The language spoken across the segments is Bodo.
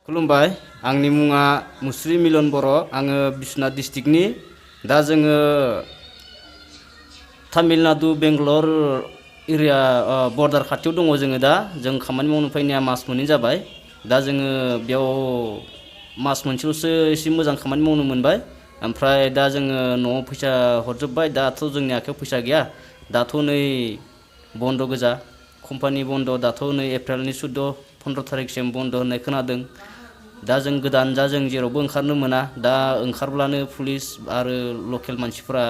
खुलुमबाय आंनि मुङा मुस्रि मिलन बर' आङो बिश्वनाथ डिस्ट्रिक्टनि दा जोङो तामिलनाडु बेंगलर एरिया बर्डार खाथियाव दङ जोङो दा जों खामानि मावनो फैनाया मास मोननै जाबाय दा जोङो बेयाव मास मोनसेल'सो एसे मोजां खामानि मावनो मोनबाय ओमफ्राय दा जोङो न'आव फैसा हरजोब्बाय दाथ' जोंनि आखायाव फैसा गैया दाथ' नै बन्द' गोजा कम्पानि बन्द' दाथ' नै एप्रिलनि 14-15 थारिखसिम बन्द' होननाय खोनादों दा जों गोदान जा जों जेरावबो ओंखारनो मोना दा ओंखारब्लानो पुलिस आरो लकेल मानसिफोरा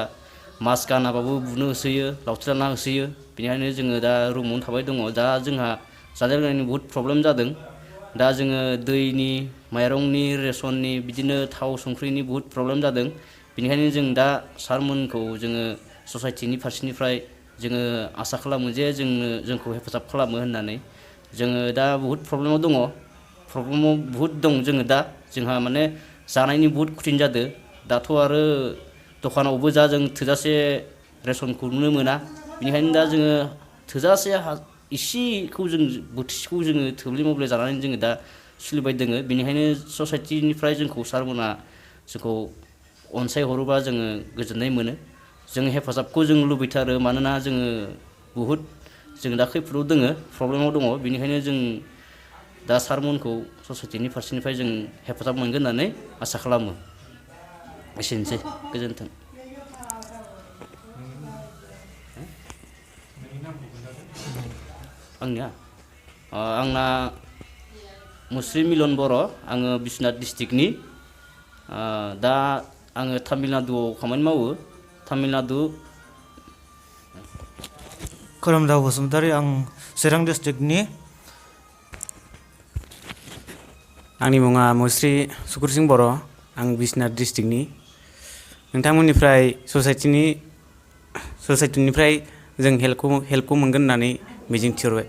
मास्क गानाबाबो बुनो होसोयो लावथि लाना होसोयो बेनिखायनो जोङो दा रुमावनो थाबाय दङ दा जोंहा जानाय लोंनायनि बहुद प्रब्लेम जादों दा जोङो दैनि माइरंनि रेसननि बिदिनो थाव संख्रिनि बहुद प्रब्लेम जादों बेनिखायनो जों दा सारमोनखौ जोङो ससाइटिनि फारसेनिफ्राय जोङो आसा खालामो जे जोंखौ हेफाजाब खालामो होननानै जोङो दा बहुद प्रब्लेमाव बहुद दं जोङो दा जोंहा माने जानायनि बहुद कठिन जादों दाथ' आरो दखानावबो जा जों थोजासे रेसनखौ नुनो मोना बेनिखायनो दा जोङो थोजासे इसेखौ जों बोथिसेखौ जोङो थोब्ले माब्ले जानानै जोङो दा सोलिबाय दोङो बेनिखायनो ससाइटिनिफ्राय जोंखौ सारमोना जोंखौ अनसायहरोबा जोङो गोजोननाय मोनो जों हेफाजाबखौ जों लुबैथारो मानोना जोङो बहुद जों दा खैफोदाव दोङो प्रब्लेमाव दङ बेनिखायनो जों दा सारमोनखौ ससाइटिनि फारसेनिफ्राय जों हेफाजाब मोनगोन होननानै आसा खालामो एसेनोसै गोजोन्थों आंनिया आंना मुस्रि मिलन बर' आङो बिश्वनाथ डिस्ट्रिक्टनि दा आङो तामिलनाडुआव खामानि मावो तामिलनाडु खोरोमदाव बसुमतारी आं चिरां डिस्ट्रिक्टनि आंनि मुङा मुस्रि सुकुर सिं बर' आं बिश्वनाथ डिस्ट्रिक्टनि नोंथांमोननिफ्राय ससाइटिनिफ्राय जों हेल्पखौ मोनगोन होननानै मिजिं थिहरबाय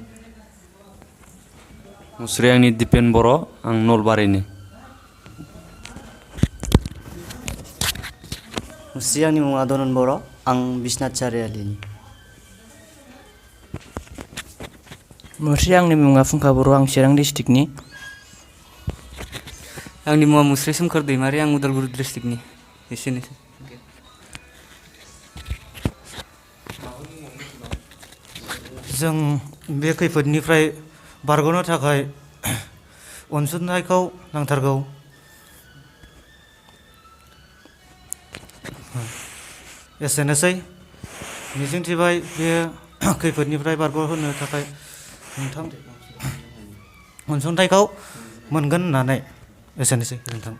मुस्रि आंनि दिपेन बर' आं नलबारिनि मुस्रि आंनि मुङा दनन बर' आं बिश्वनाथ सारियालिनि मुस्रि आंनि मुङा फुंखा बर' आं चिरां डिस्ट्रिक्टनि आंनि मुङा मुस्रि सोमखोर दैमारि आं उदालगुरि डिस्ट्रिक्टनि एसेनोसै जों बे खैफोदनिफ्राय बारग'नो थाखाय अनसुंथाइखौ नांथारगौ एसेनोसै मिजिंथिबाय बे खैफोदनिफ्राय बारग'होनो थाखाय नोंथां अनसुंथाइखौ मोनगोन होननानै एसेनोसै नोंथां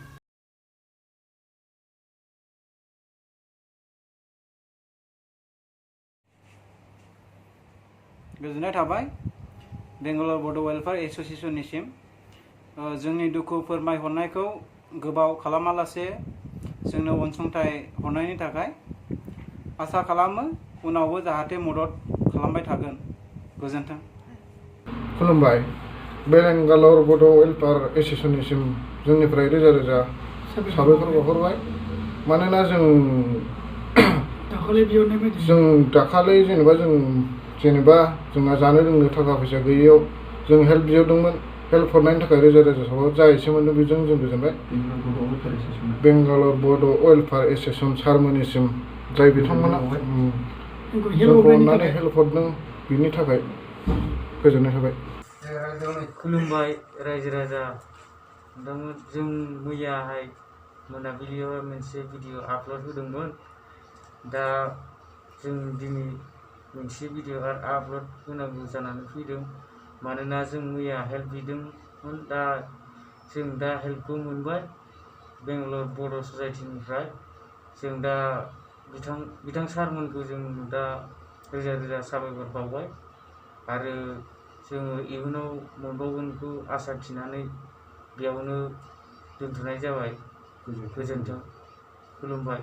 गोजोननाय थाबाय बेंगालर बड' वेलफेयार एस'सिएशननिसिम जोंनि दुखु फोरमायहरनायखौ गोबाव खालामालासे जोंनो अनसुंथाइ हरनायनि थाखाय आसा खालामो उनावबो जाहाथे मदद खालामबाय थागोन गोजोन्थों खुलुमबाय बेंगालर बड' वेलफेयार एस'सिएशननिसिम जोंनिफ्राय रोजा रोजा साबायखर बावहरबाय मानोना जों दाखालि जेनेबा जोंहा जानो लोंनो थाखा फैसा गैयैयाव जों हेल्प बिहरदोंमोन हेल्प हरनायनि थाखाय रोजा रोजा साबायखर जा एसे मोनदों बेजों जों गोजोनबाय बेंगालर बड' वेलफेयार एस'सिएशन सारमोननिसिम जाय बिथांमोना जोंखौ अननानै हेल्प हरदों बिनि थाखाय गोजोननाय थाबाय खुलुमबाय रायजो राजा जों मैयाहाय मोनाबिलियाव मोनसे भिडिअ आपल'ड होदोंमोन दा जों दिनै मोनसे भिडिअ आपल'ड होनांगौ जानानै फैदों मानोना जों मैया हेल्प बिदोंमोन दा जों दा हेल्पखौ मोनबाय बेंगालर बर' ससाइटिनिफ्राय जों दा बिथां सारमोनखौ जों दा रोजा रोजा साबायखर बावबाय आरो जोङो इयुनाव मोनबावगोनखौ आसा थिनानै बेयावनो दोनथ'नाय जाबाय गोजोन्थों खुलुमबाय